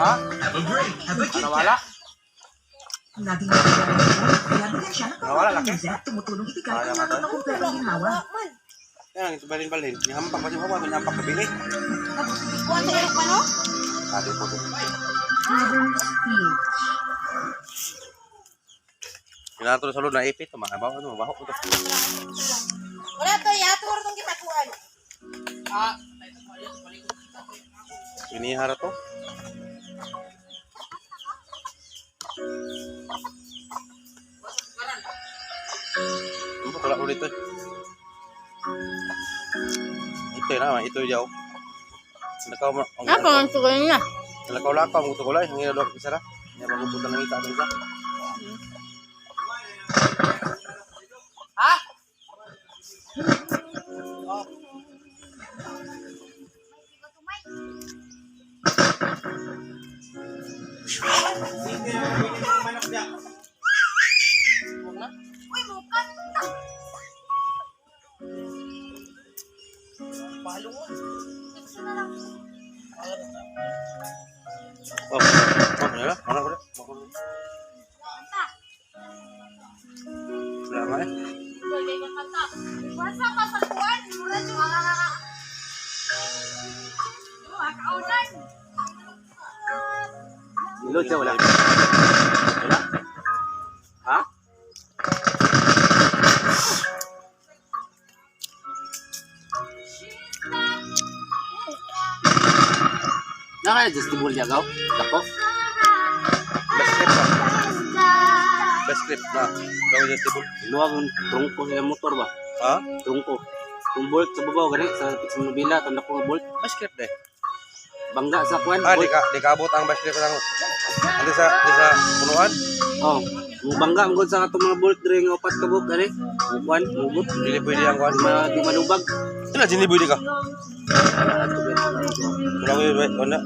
Ha? Have a break. Have a Ano Kit wala? Kat. Laging nagdadala kaya bigyan siya ng Nawala, paborito laki. niya at tumutulong ibigay Kaya ang ka langit to? na kumpletong ginhawa. Man. Yan, ito balhin-balhin. Nihampak pa siya ba? Nihampak kabili. Kuan sa ilok pa no? Sabi po to. Brothers PH. Kailangan to sa loob na ipit. Mga baho, ano, mabaho ko to. Wala to, yato ro tong gitakuan. Inihara to. Ano wala ko dito. Ito na, ito yaw. Nakaw mo. Apa man sugay niya? Nakaw lakaw mo to kulay, ang ginagawa isa ra. Nya bago punta nang ita isa. Uy, mukan. Oh, oh, wala, wala, wala. Wala nga eh. Wasa pa sa kuan, mura jud. Wa kaunan. Ilo siya wala. Wala. Ha? Naka-adjustable niya gaw? Dako? Best grip pa. Best grip na. Gaw adjustable. Iluwag ang trungko sa motor ba? Ha? Trungko. Kung bolt sa babaw gani sa nobila tong dako nga bolt. Best grip de. Bangga sa kuan Ah, di bolt. ka di kaabot ang best grip lang. Andi sa di sa punuan. Oh, mo bangga ang gud sa katong mga bolt diri nga upat ka buok gani. Mo kuan, mugot. Dili pwede ang kuan. Di ma di malubag. Sila dili pwede ka. Ato ba? Wala ko yun, wala.